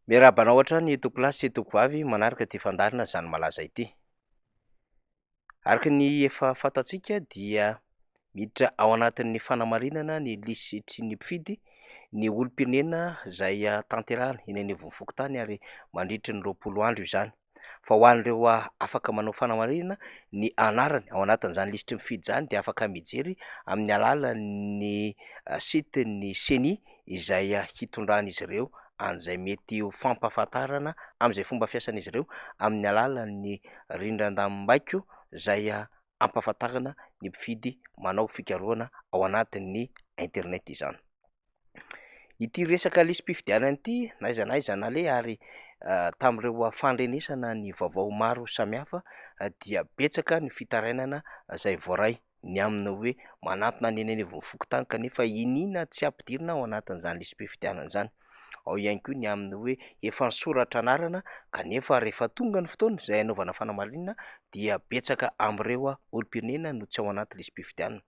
Miarahaba anao hatrany tompolahy sy tompovavy manaraka ity fandaharana Zany Malaza ity. Araka ny efa fantatsika dia miditra ao anatin'ny fanamarinana ny lisitry ny mpifidy ny olom-pirenena izay tanterahana eny anivon'ny fokontany ary mandritry ny 20 andro izany. Fa ho an'ireo afaka manao fanamarinana ny anarany ao anatin'izany lisitry ny mpifidy izany dia afaka mijery amin'ny alalan'ny site-n'ny CENI izay hitondran'izy ireo an'izay mety ho fampahafantarana amin'izay fomba fiasan'izy ireo amin'ny alalan'ny rindran-damim-baiko izay ampahafantarana ny mpifidy manao fikarohana ao anatin'ny internet izany. Ity resaka lisi-pifidianana ity na aiza na aiza naleha ary tamin'ireo fandrenesana ny vaovao maro samihafa dia betsaka ny fitarainana izay voaray ny amin'ny hoe manantona ny eny anivon'ny fokontany kanefa iniana tsy ampidirina ao anatin'izany lisi-pifidianana izany. Ao ihany koa ny amin'ny hoe efa nisoratra anarana kanefa rehefa tonga ny fotoana izay hanaovana fanamarinana dia betsaka amin'ireo olom-pirenena no tsy ao anaty lisi-pifidianana.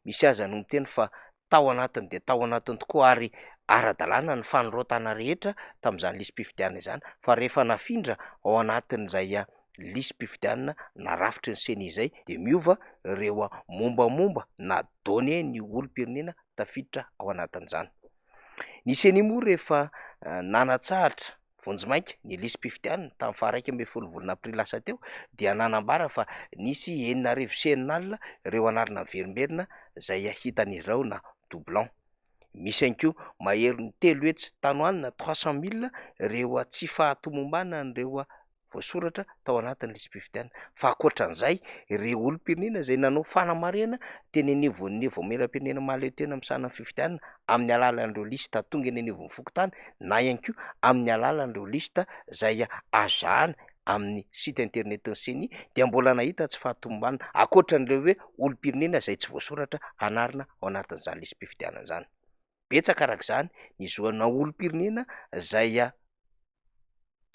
Misy aza no miteny fa tao anatiny dia tao anatiny tokoa ary ara-dalàna ny fanorotana rehetra tamin'izany lisi-pifidianana izany fa rehefa nafindra ao anatin'izay lisi-pifidianana narafitry ny CENI izay dia miova ireo mombamomba na données ny olom-pirenena tafiditra ao anatin'izany. Ny CENI moa rehefa nanatsahatra vonjimaika ny lisi-pifidianana tamin'ny faha 11 volana aprily lasa teo dia nanambara fa nisy 660 ireo anarana miverimberina izay hitan'izy ireo na doublon. Misy ihany koa maherin'ny 300 tany ho any na 300 000 ireo tsy fahatomombanan'ireo voasoratra tao anatin'ny lisi-pifidianana. Fa ankoatran'izay, ireo olom-pirenena izay nanao fanamarihana teny anivon'ny vaomieram-pirenena mahaleo tena misahana ny fifidianana amin'ny alalan'ireo lista tonga eny anivon'ny fokontany na ihany koa amin'ny alalan'ireo lista izay azo zahana amin'ny site internet ny CENI dia mbola nahita tsy fahatomombanana ankoatran'ireo hoe olom-pirenena izay tsy voasoratra anarana ao anatin'izany lisi-pifidianana izany. Betsaka araka izany ny zonà olom-pirenena izay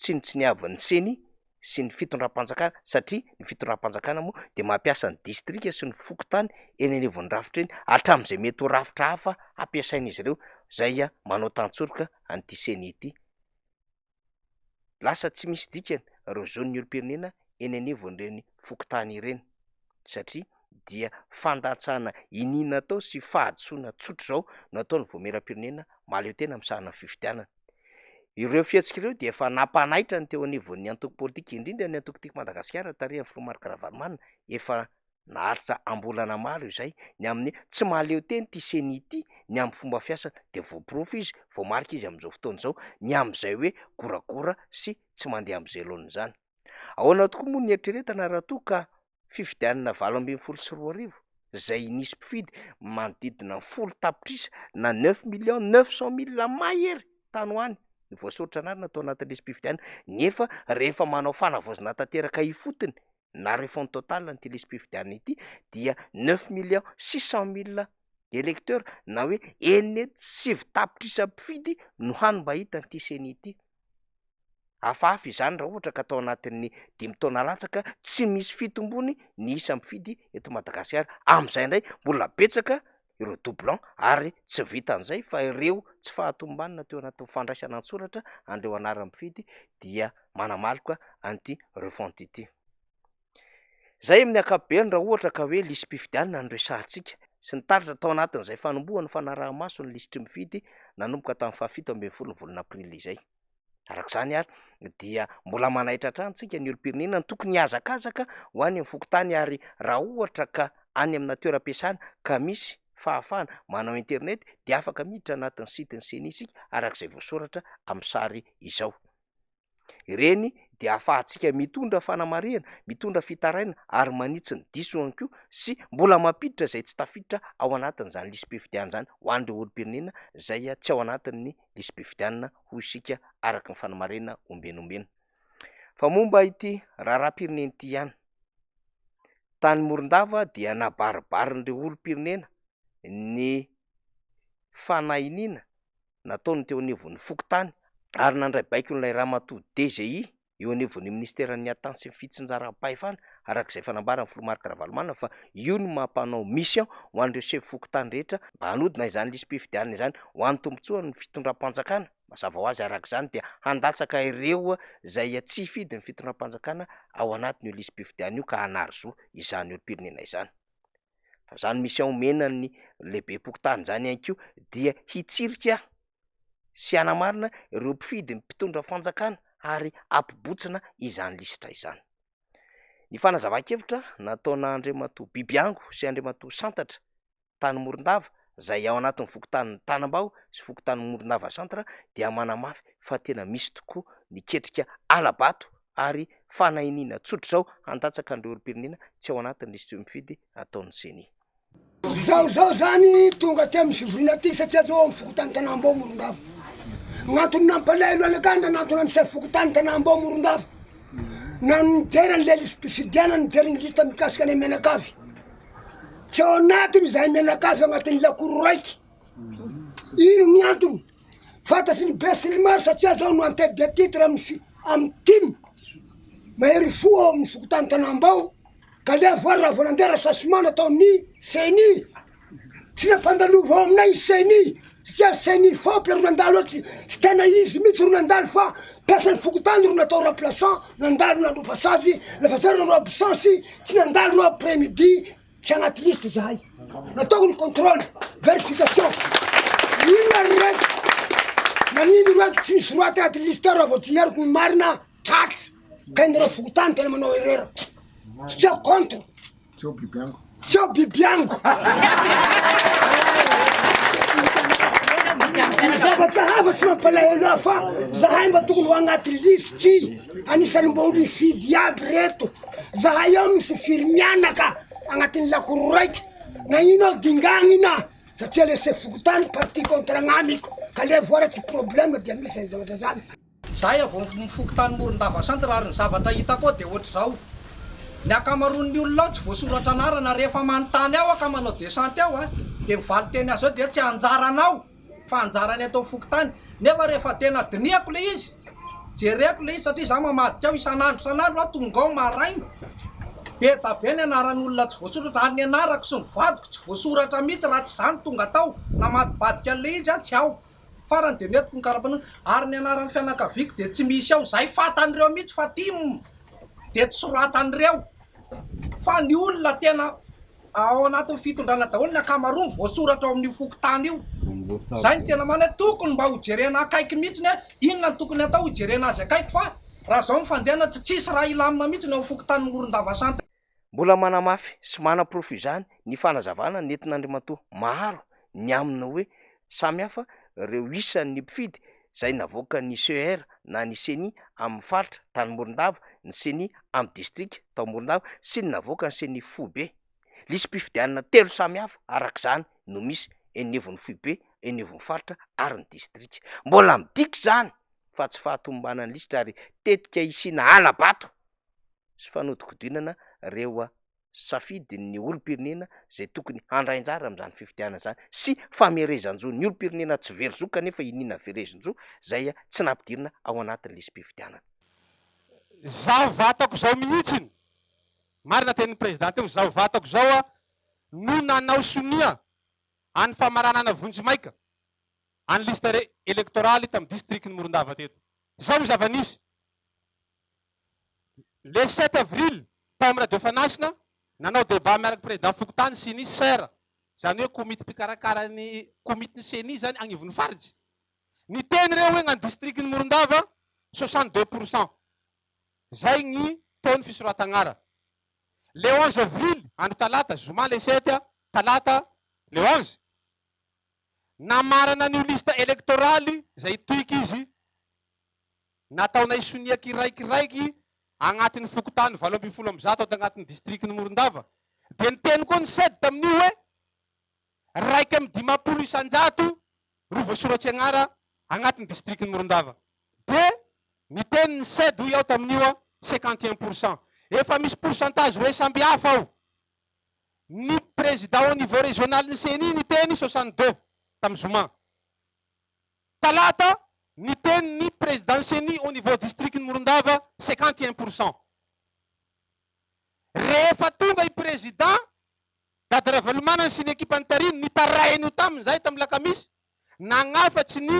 tsinontsiniavin'ny CENI sy ny fitondram-panjakana satria ny fitondram-panjakana moa dia mampiasa ny distrika sy ny fokontany eny anivon'ny rafitra eny hatramin'izay mety ho rafitra hafa hampiasain'izy ireo izay manao tantsoroka an'ity CENI ity. Lasa tsy misy dikany ireo zon'ny olom-pirenena eny anivon'ireny fokontany ireny satria dia fandatsana iniana atao sy fahadisoana tsotra izao no ataon'ny vaomieram-pirenena mahaleo tena misahana ny fifidianana. Ireo fihetsika ireo dia efa nampanaitra ny teo anivon'ny antoko politika, indrindra ny antoko Tiako Madagasikara tarihan'ny filoha Marc Ravalomanana, efa naharitra am-bolana maro izay ny amin'ny tsy mahaleo tena ity CENI ity ny amin'ny fomba fiasany dia voaporofo izy, voamarika izy amin'izao fotoana izao ny amin'izay hoe goragora sy tsy mandeha amin'izay laoniny izany. Ahoana tokoa moa ny eritreretana raha toa ka fifidianana 2018 izay nisy mpifidy manodidina ny 10 tapitrisa na 9 900 000 mahery tany ho any ny voasoratra anarana tao anatin'ny lisi-pifidianana, nefa rehefa manao fanavaozana tanteraka ifotony na refonte totale an'ity lisi-pifidianana ity dia 9 600 000 électeurs na hoe 609 tapitrisa mpifidy no hany mba hita an'ity CENI ity. Hafahafa izany raha ohatra ka tao anatin'ny 5 taona latsaka tsy misy fitombony ny isan'ny mpifidy eto Madagasikara. Amin'izay indray mbola betsaka ireo doublon ary tsy vitan'izay fa ireo tsy fahatomombanana teo anatin'ny fandraisana an-tsoratra an'ireo anaran'ny mpifidy dia manamaloka an'ity refonte ity. Zay amin'ny ankapobeny raha ohatra ka hoe lisi-pifidianana no resahantsika sy ny taratra tao anatin'izay fanombohan'ny fanaraha-maso ny lisitry mifidy nanomboka tamin'ny faha-17 ny volana aprily izay. Araka izany ary dia mbola manaitra hatrany tsika ny olom-pirenena ny tokony hihazakazaka ho any amin'ny fokontany ary raha ohatra ka any amina toeram-piasana ka misy fahafahana manao internet dia afaka miditra anatin'ny site ny CENI isika araka izay voasoratra amin'ny sary izao. Ireny dia ahafahantsika mitondra fanamarihana, mitondra fitaraina ary manitsy ny diso ihany koa sy mbola mampiditra izay tsy tafiditra ao anatin'izany lisi-pifidianana izany ho an'ireo olom-pirenena izay tsy ao anatin'ny lisi-pifidianana hoy isika araka ny fanamarihana ombieny ombieny. Fa momba ity raharaham-pirenena ity ihany, tany Morondava dia nabaribarin'ireo olom-pirenena ny fanahiniana nataony teo anivon'ny fokontany ary nandray baikon'ilay ramatoa DGI eo anivon'ny ministeran'ny Atany sy ny fitsinjaram-pahefana araka izay fanambaran'ny filoha Marc Ravalomanana fa io no mampanao mission ho an'ireo sefo fokontany rehetra mba hanodina izany lisi-pifidianana izany ho an'ny tombontsoan'ny fitondram-panjakana. Mazava ho azy araka izany dia handatsaka ireo izay tsy hifidy ny fitondram-panjakana ao anatin'io lisi-pifidianana io ka hanary zo izany olom-pirenena izany. Fa izany mission omena ny lehibem-pokontany izany ihany koa dia hitsirika sy hanamarina ireo mpifidy ny mpitondra fanjakana ary hampibotsina izany lisitra izany. Ny fanazavan-kevitra nataon'Andriamatoa Bibiango sy Andriamatoa Santatra tany Morondava izay ao anatin'ny fokontanin'i Tanambao sy fokontany Morondava Centre dia manamafy fa tena misy tokoa ny ketrika hala-bato ary fanahiniana tsotra izao handatsaka an'ireo olom-pirenena tsy ao anatin'ny lisitry ny mpifidy ataon'ny Ceni. Zaho zao zany tonga aty amin'ny fivoriana aty satria zao ao amin'ny fokontany Tanambao Morondava. Gn'antony nampalahelo anakahy nanantona ny chef fokontany Tanambao Morondava. Na nijery an'ilay lisi-pifidianana nijery ny liste mikasika anay mianakavy. Tsy ao anatiny izahay mianakavy agnatin'ny lakoro raiky. Ino ny antony? Fantatry ny be sy ny maro satria zaho no en tête de titre amin'ny fi- amin'ny tim mahery fo ao amin'ny fokontany Tanambao ka le voa raha vao nandeha recensement nataon'ny CENI tsy nampandalova ao aminay ny CENI satria CENI fopy ro nandalo ao tsy tsy tena izy mihitsy ro nandalo fa mpiasan'ny fokontany ro natao remplaçant nandalo nandro passage lafa zay ro nandro absence tsy nandalo ro après midi tsy anaty liste zahay nataoko ny contrôle verification ino ary reto nanino reto tsy misy roaty anaty liste raha vao tsy niariko ny marina tratry ka inareo fokontany tena manao erreur satria contre Tsy ao bibiango. Tsy ao bibiango. Ny zavatra hafa tsy mampalahelo ahy fa zahay mba tokony ho agnaty lisitry anisan'ny mba olo hifidy iaby reto. Zahay ao misy firy mianaka agnatin'ny lakoro raiky na ino ao dingagnina satria le chef fokontany parti contre agnamiko ka le voara tsy problème dia misy zany zavatra zany. Izahay avy ao amin'ny fokontany Morondava Centre ary ny zavatra hitako ao dia ohatr'izao, ny ankamaroan'ny olona ao tsy voasoratra anarana, rehefa manontany ao aho ka manao descente ao dia ny valinteny azo ao dia tsy anjaranao fa anjaran'ny ato amin'ny fokontany, nefa rehefa tena dinihako ilay izy, jereko ilay izy satria izaho mamadika ao isan'andro isan'andro aho tonga ao maraina, be da be ny anaran'olona tsy voasoratra ary ny anarako sy ny vadiko tsy voasoratra mihitsy raha tsy izaho no tonga tao, namadibadika an'ilay izy aho tsy ao. Farany dia nentiko ny karapanondro ary ny anaran'ny fianakaviako dia tsy misy ao, izay fantan'ireo mihitsy fa tim dia tsy soratan'ireo fa ny olona tena ao anatin'ny fitondrana daholo ny ankamaroany voasoratra ao amin'io fokontany io. Izay no tena marina hoe tokony mba hojerena akaiky mihitsy hoe inona no tokony atao hijerena azy akaiky fa raha izao ny fandehana tsy tsisy raha hilamina mihitsy ny ao amin'ny fokontany Morondava Centre. Mbola manamafy sy manaporofo izany ny fanazavana nentin'Andriamatoa Maharo ny amin'ny hoe samy hafa ireo isan'ny mpifidy izay navoakan'ny CER na ny Ceni amin'ny faritra tany Morondava, ny Ceni amin'ny distrika tao Morondava sy ny navoakan'ny Ceni foibe. Lisi-pifidianana telo samy hafa araka izany no misy eny anivon'ny foibe, eny anivon'ny faritra ary ny distrika. Mbola midika izany fa tsy fahatomombanan'ny lisitra ary tetika hisiana hala-bato sy fanodikodinana ireo safidin'ny olom-pirenena izay tokony handray anjara amin'izany fifidianana izany sy famerezan-jo ny olom-pirenena tsy very zo kanefa iniana verezin-jo izay tsy nampidirina ao anatin'ny lisi-pifidianana. Zaho vatako zao mihitsiny, marina tenin'ny président teo, zaho vatako zao a no nanao sonia any famaranana vonjimaika any liste électorale tamin'ny district-n'i Morondava teto. Zao ny zava-nisy. Le sept avril, tao amin'ny Radio Fanasina, nanao débat miaraka président fokontany sy ny CER, zany hoe komity mpikarakara ny komitin'ny ceni zany agnivon'ny faritsy. Niteny reo hoe gnany district-n'i Morondava 62 pourcent zay gny taux-n'ny fisoratagnara. Le 11 avril, andro talata, zoma le sept, talata le 11, namarana an'io liste électorale zay toiky izy Nataonay sonia kiraikiraiky agnatin'ny fokontany 118 ato agnatin'ny distrikin'i Morondava. Dia niteny koa ny Ced tamin'io hoe 51% ro voasoratsy agnara agnatin'ny distrikin'i Morondava. Dia niteny ny Ced hoy aho tamin'io 51%. Efa misy pourcentage roe samby hafa ao. Ny président au niveau régional-n'ny Ceni niteny 62 tamin'ny zoma. Talata, niteny ny président Ceni au niveau district-n'i Morondava, 51%. Rehefa tonga i président Dada Ravalomanana sy ny ekipany tariny, nitaraina io taminy zahay tamin'ny lakamisy, nagnafatsy ny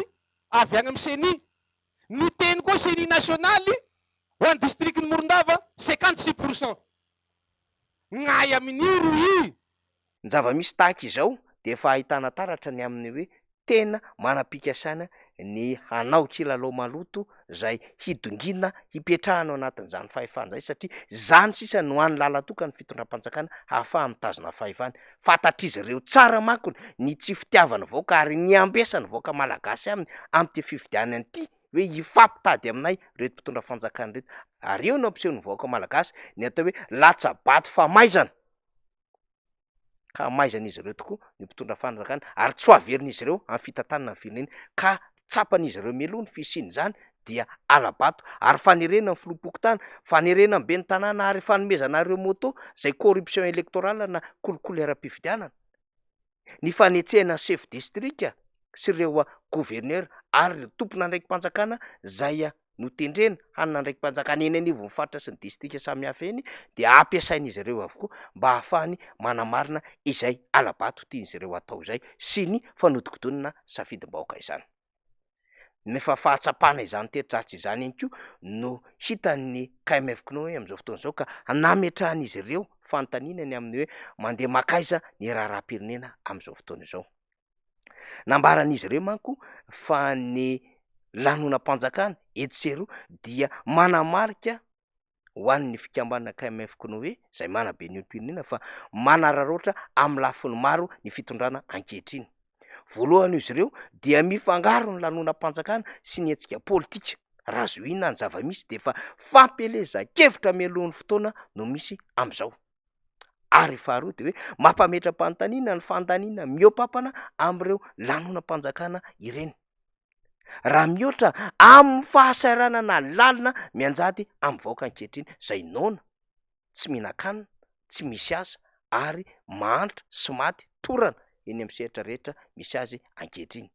avy any amin'ny ceni. Niteny koa ceni nasionaly ho an'ny distrikin'i Morondava 56%. Gnay amin'io ro i. Ny zava-misy tahaka izao dia efa ahitana taratra ny amin'ny hoe tena manam-pikasana ny hanao kilalao maloto izay hidongiana hipetrahana ao anatin'izany fahefana izay satria izany sisa no hany lalan-tokan'ny fitondram-panjakana hahafahany mitazona fahefana. Fantatr'izy ireo tsara manko ny tsy fitiavan'ny vahoaka ary ny ambesan'ny vahoaka malagasy aminy amin'ity fifidianana ity hoe hifampitady aminay ireto mpitondra fanjakana ireto ary eo no ampiseho ny vahoaka malagasy ny atao hoe latsa-bato famaizana. ka hamaizan'izy ireo tokoa ny mpitondra fanjakana ary tsy ho averin'izy ireo amin'ny fitantanana ny firenena ka tsapan'izy ireo mialoha ny fisian'izany dia hala-bato ary fanerena ny filoham-pokontany, fanerena ny ben'ny tanàna ary fanomezana ireo moto izay corruption électorale na kolikoly ara-pifidianana. Ny fanetsehana ny chef distrika sy ireo gouverneur ary ireo tompon'andraiki-panjakana izay notendrena hanana andraiki-panjakana eny anivon'ny faritra sy ny distrika samihafa eny dia ampiasain'izy ireo avokoa mba hahafahany manamarina izay hala-bato tian'izy ireo hatao izay sy ny fanodikodinana safidim-bahoaka izany. Nefa fahatsapana izany teti-dratsy izany ihany koa no hitan'ny KMF CNOE amin'izao fotoana izao ka nametrahan'izy ireo fanontaniana ny amin'ny hoe mandeha mankaiza ny raharaham-pirenena amin'izao fotoana izao. Nambaran'izy ireo manko fa ny lanonam-panjakana etsy sy eroa dia manamarika ho an'ny fikambanana KMF Cnoe izay manabe ny olom-pirenena fa manararaotra amin'ny lafiny maro ny fitondrana ankehitriny. Voalohany izy ireo dia mifangaro ny lanonam-panjakana sy ny hetsika politika. Raha zohiana ny zava-misy dia efa fampielezan-kevitra mialohan'ny fotoana no misy amin'izao. Ary faharoa dia hoe mampametra-panontaniana ny fandaniana mihoa-pampana amin'ireo lanonam-panjakana ireny. Raha mihoatra amin'ny fahasahiranana lalina mianjady amin'ny vahoaka ankehitriny izay noana, tsy mihinan-kanina, tsy misy asa ary mahantra sy maty torana eny amin'ny sehatra rehetra misy azy ankehitriny.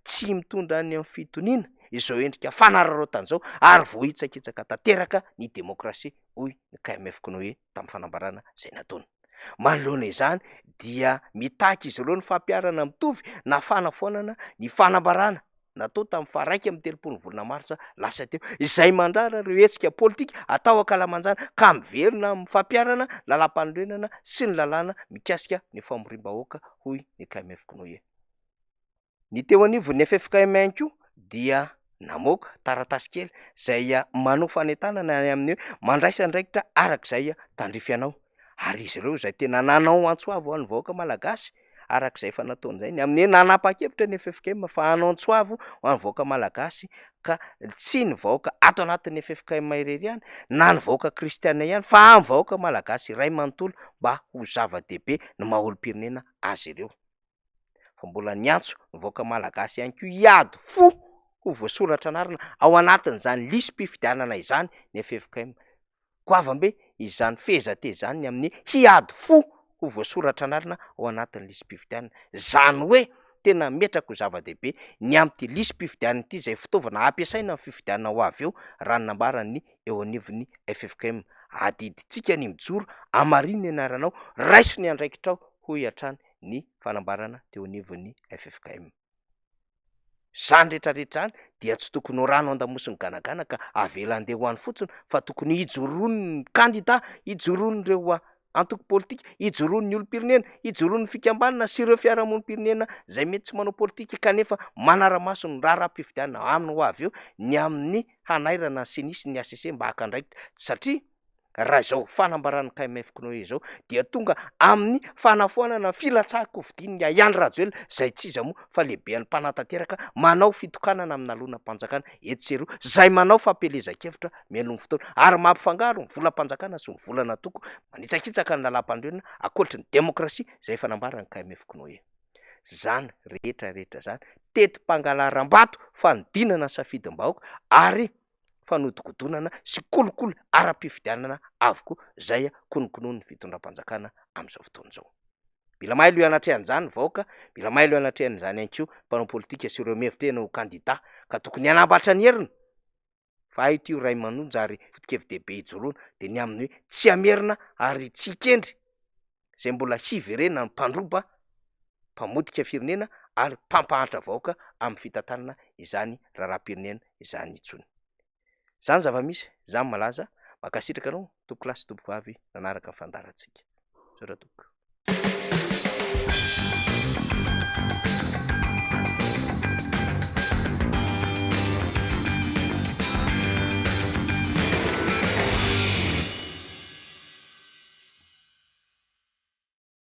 Tsy mitondra any amin'ny fitoniana izao endrika fanararaotana izao ary voahitsakitsaka tanteraka ny demokrasia, hoy ny KMF Cnoe tamin'ny fanambarana izay nataony. Manoloana izany dia mitaky izy ireo ny fampiharana mitovy na fanafoanana ny fanambarana natao tamin'ny faha 31 ny volana martsa lasa teo, izay mandrara ireo hetsika politika atao ankalamanjana ka miverina amin'ny fampiharana lalàmpanorenana sy ny lalàna mikasika ny famoriam-bahoaka, hoy ny KMF Cnoe. Ny teo anivon'ny ffkm ihany koa dia namoaka taratasy kely izay manao fanentanana any amin'ny hoe mandraisa andraikitra araka izay tandrify anao. Ary izy ireo izay tena nanao antso avo ho an'ny vahoaka malagasy araka izay efa nataony izay ny amin'ny hoe nanapa-kevitra ny ffkm fa hanao antso avo ho an'ny vahoaka malagasy ka tsy ny vahoaka ato anatin'ny ffkm irery ihany na ny vahoaka kristiana ihany fa amin'ny vahoaka malagasy iray manontolo mba ho zava-dehibe ny maha olom-pirenena azy ireo. fa mbola niantso ny vahoaka malagasy ihany koa hiady fo ho voasoratra anarana ao anatin'izany lisi-pifidianana izany ny ffkm. Goavam-be izany fehezanteny izany ny amin'ny hiady fo ho voasoratra anarana ao anatin'ny lisi-pifidianana. Izany hoe tena ametraka ho zava-dehibe ny amin'ity lisi-pifidianana ity izay fitaovana hampiasaina amin'ny fifidianana ho avy eo raha ny nambaran'ny eo anivon'ny ffkm. Adidintsika ny mijoro, hamarino ny anaranao, raiso ny andraikitrao, hoy hatrany ny fanambarana teo anivon'ny ffkm. Izany rehetra rehetra izany dia tsy tokony ho rano an-damosin'ny ganagana ka avela handeha ho any fotsiny fa tokony hijoroan'ny kandida, hijoroan'ireo antoko politika, hijoroan'ny olom-pirenena, hijoroan'ny fikambanana sy ireo fiarahamonim-pirenena izay mety tsy manao politika kanefa manara-maso ny raharaham-pifidianana amin'ny ho avy eo ny amin'ny hanairana ny Ceni sy ny hcc mba haka andraikitra satria Raha izao fanambaran'ny KMF Cnoe izao dia tonga amin'ny fanafoanana filatsahan-kofidin'ny Andry Rajoelina izay tsy iza moa fa lehiben'ny mpanatanteraka manao fitokanana amina lonam-panjakana etsy sy eroa izay manao fampielezan-kevitra mialoha ny fotoana ary mampifangaro ny volam-panjakana sy ny volan'antoko manitsakitsaka ny lalàmpanorenana ankoatry ny demokrasia izay efa nambaran'ny KMF Cnoe. Izany rehetra rehetra izany teti-pangalaram-bato fanodinana ny safidim-bahoaka ary fanodinkodonana sy kolikoly ara-pifidianana avokoa izay konokononin'ny fitondram-panjakana amin'izao fotoana izao. Mila mailo eo anatrehan'izany ny vahoaka, mila mailo eo anatrehan'izany ihany koa mpanao politika sy ireo mihevi-tena ho kandida ka tokony hanambatra ny heriny fa hay ity ray manonja ary foto-kevi-dehibe ijoroana dia ny amin'ny hoe tsy hamerina ary tsy hikendry izay mbola hiverenan'ny mpandroba, mpamotika firenena ary mpampahantra vahoaka amin'ny fitantanana izany raharaham-pirenena izany intsony. Izany zava-misy, izany malaza, mankasitraka anao tompokolahy sy tompokovavy nanaraka ny fandaharantsika. Misaotra tompoko.